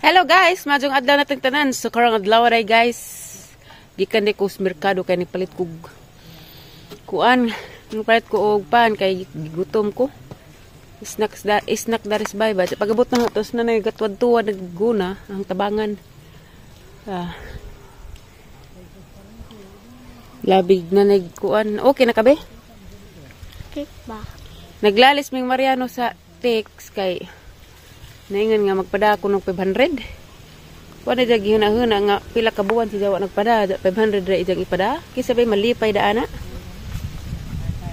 Hello guys, maayong adlaw na tanan. So karong adlaw ray guys. Gikan di ko sa merkado kay nipalit kog kuan, nipalit ko og pan kay gigutom ko. Snacks da, snack daris bay ba. Pagabot na tos na gatwad-tuwad nagguna ang tabangan. Ah. Labig na nagkuan. Okay na kabe? Cake ba? Naglalis ming Mariano sa text kay naingan nga magpada ako ng 500. Wala na gihuna-huna nga pila ka buwan si Jawa nagpada, 500 ra ijang ipada. Kisa bay malipay da ana.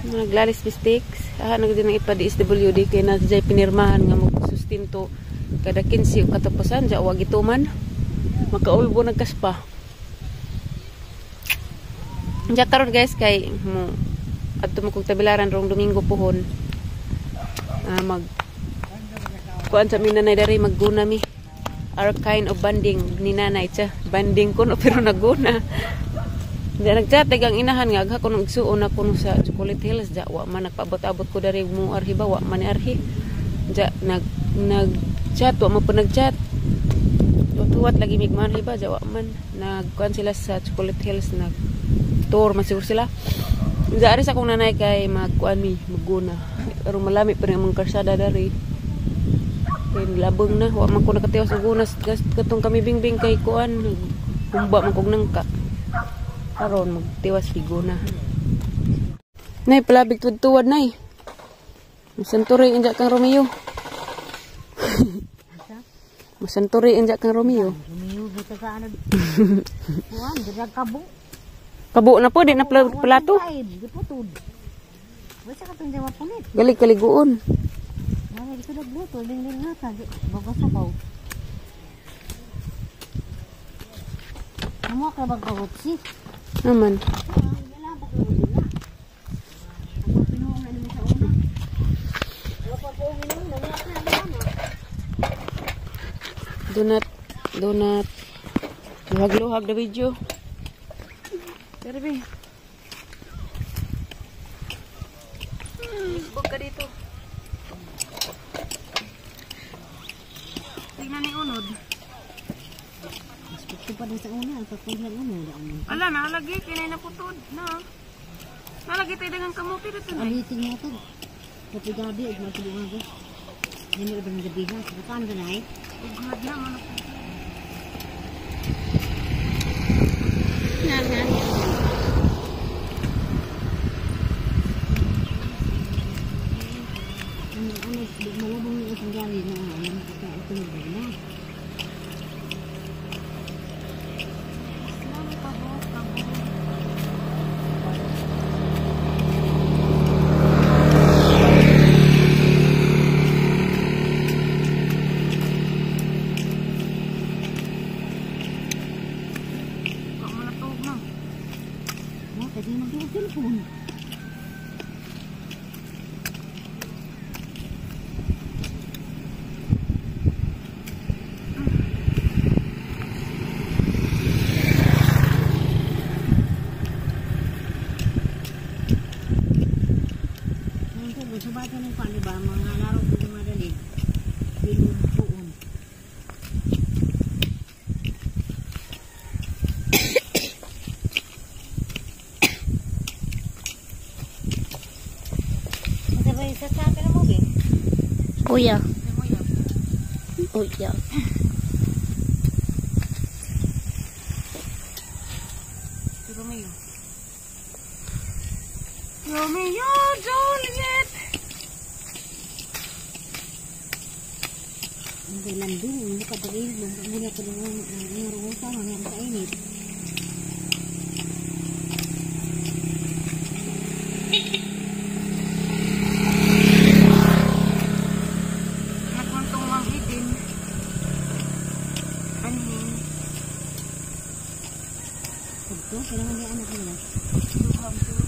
Naglalis mistakes. Ah, nagdin ang ipa DSWD kay na jay pinirmahan nga magsustinto kada 15 o katapusan ja wa gituman. Makaulbo nagkaspa. Ja karon guys kay mo adto mo kog Tagbilaran rong Domingo pohon. Ah, mag kuan sa mi nanay dari magguna mi. Our kind of bonding ni nanay cha. Banding ko no pero naguna. Di nagchat ang inahan nga agha ko nung igsuon ako sa Chocolate Hills ja wa man nagpaabot-abot ko dari mo arhi ba wa man ni arhi. Ja nag nag chat wa man po nagchat. Tuwat lagi mig man ba ja wa man nagkuan sila sa Chocolate Hills, nag tour man siguro sila. Ja ari sa akong nanay kay magkuan mi magguna. Aron malami pa rin ang karsada dari. Kay labong na wa man ko nakatiwas og gunas katong kami bingbing kay kuan humba man kog nangka. Karon magtiwas figuna. Nay palabig tuwad-tuwad nay. Masanturi inja kang Romeo. Masanturi inja kang Romeo. Romeo buta sa ano. Kuan dira kabo. Kabo na po di na plato. Giputod. Wasa ka tong jawa punit. Gali kaliguon. Wala di ko nagluto ding ding nata bago sabaw. Amo ka bagawot si. Naman. Do not luhag-luhag the video. Terbi. Isbog ka dito. Tingnan ni unod. Ito pa din sa una, ang pagkulang unod. Ala, nalagi, kinay na putod. Na. Nalagi tayo dengan kamuti dito na. Amitin nga ito. Kapi gabi, ug matulungan ko. Hindi na ba ng gabi ha? Bukaan ka na eh. Ughad na, ano po. Ano, ano, malabong yung isang gabi na ano, ito na. Telepon. Nanti gusto ba ng kwan, diba? Mga laro ko dumadali. Pinupuon. Uya. Uya. Romeo. Romeo, Juliet. Hindi lang din. Hindi ka dali. Muna ko lang ang sa mga sa init. Nagkuntong Ma'am Eden. Anhin. Ito, kailangan niya anak nila. Duham siguro.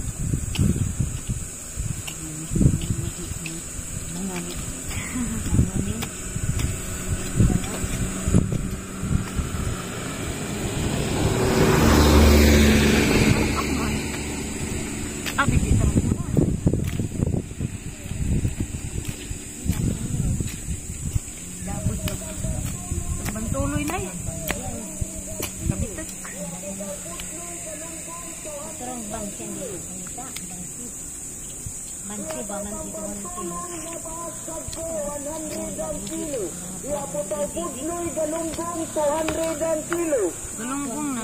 Abi, kita mo. tuloy na eh. Kabitak. Turong bangsi ang dito. Kumita, bangsi. Mansi ba? Mansi ito mansi. Galunggong na.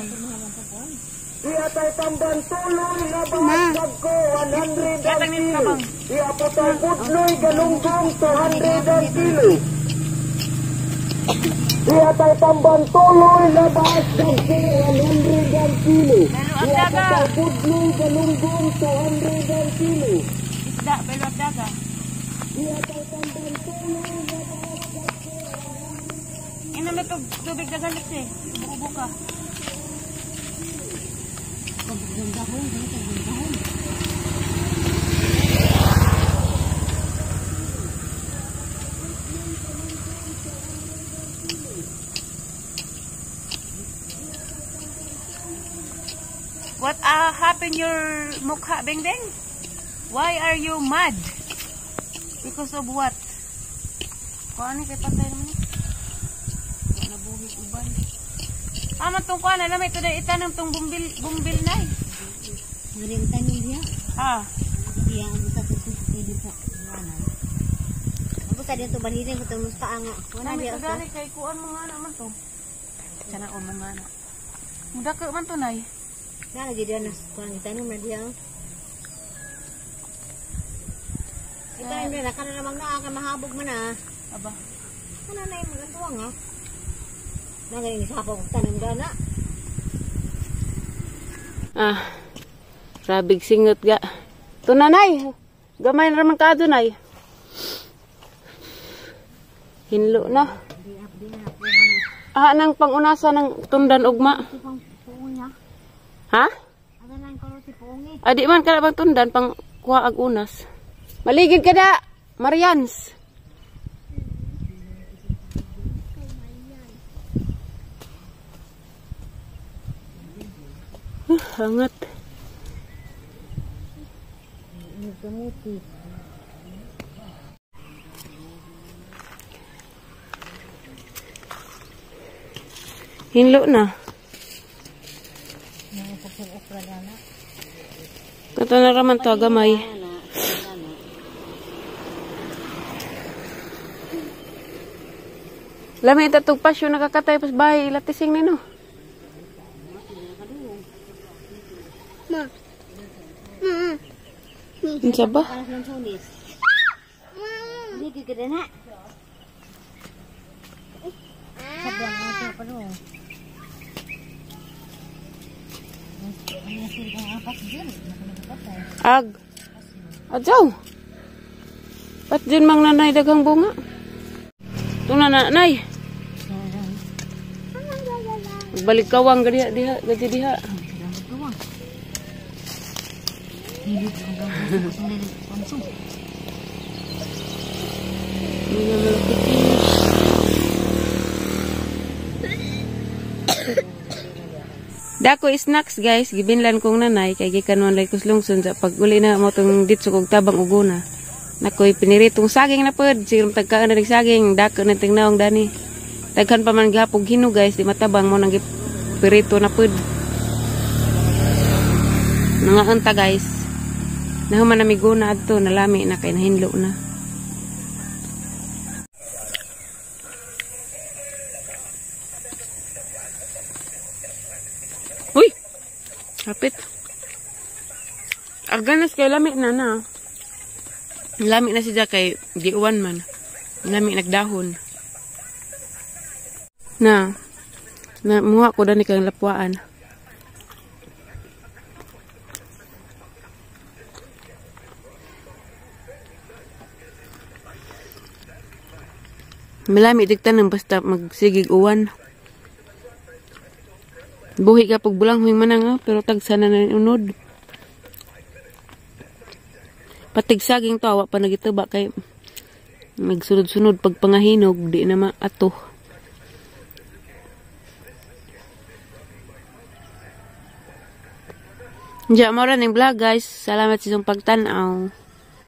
Ma! Gatang nito kabang. Belo ang daga. Isda, belo ang daga. Inom na tubig dagalit eh. Ubo ka. What happened your mukha, Beng Beng? Why are you mad? Because of what? Kuan kay patay naman ni. Wa na buhig uban. Ah, man tong kuan alam ito dahil itanong tong bumbil bumbil na eh. Ngayon tanim niya. Ah, Iya, ang busa ito pwede sa ano. Ang busa dito balhirin ko ito musta nga. Wala nami diya ito sa. dali kay kuan mga naman to. Sana o mga na. Muda ka man to nay. Na lagi diya na kuan itanom na diya. Itanom na kana namang naa ka mahabog man ah. Aba. Kana na yung magantuwang ah. Na ganing isa pa kog tanom dana. Ah. Rabig singot ga. To nanay. Gamay na raman ka nay. Hinlo na. Di up di na po man. Ah, nang pangunasa ng tundan ugma. Ito pang puong niya. Ha? Aga lang ko si puong eh. Adi man kada bang tundan pang kuha ag unas. Maligid ka da, Marians. Hangat. Kamuti. Hinlo na. Okra dana. Kato na raman to gamay. Dana, dana. Lami itatug pasyo nakakatay pas bahay ilatising nino. Ma. Ma. Unsa ba? Alas ng sunis. Hindi ka na. Sabi ang mga pa no. Ag. Adyaw. Pat din mang nanay daghang bunga. Ito na nanay. Balik kawang gadi diha gadi diha. Dako snacks guys, gibinlan kong nanay kay gikan man lay kuslungson sa pag uli na mo tong ditso kog tabang uguna. Nakoy piniritong saging na pod, siguro tagkaan na saging, dako na tingnawong dani. Daghan pa man gihapon hinog guys, di matabang mo nang gipirito na pod. Nangaunta guys. Nahuman na miguna adto, nalami na kay nahinlo na. Uy! Kapit. Aganas kay lami na na. Lami na siya kay giuwan man. Lami nagdahon. Na. Na muha ko dani kay lapwaan. Malami digtanom basta magsigig uwan. Buhi ka pag bulang huwing manang pero tagsa na unod. Patig saging to, awa pa nagituba kay nagsunod-sunod pag pangahinog, di na maato. Diyan mo rin yung vlog guys. Salamat sa iyong pagtanaw.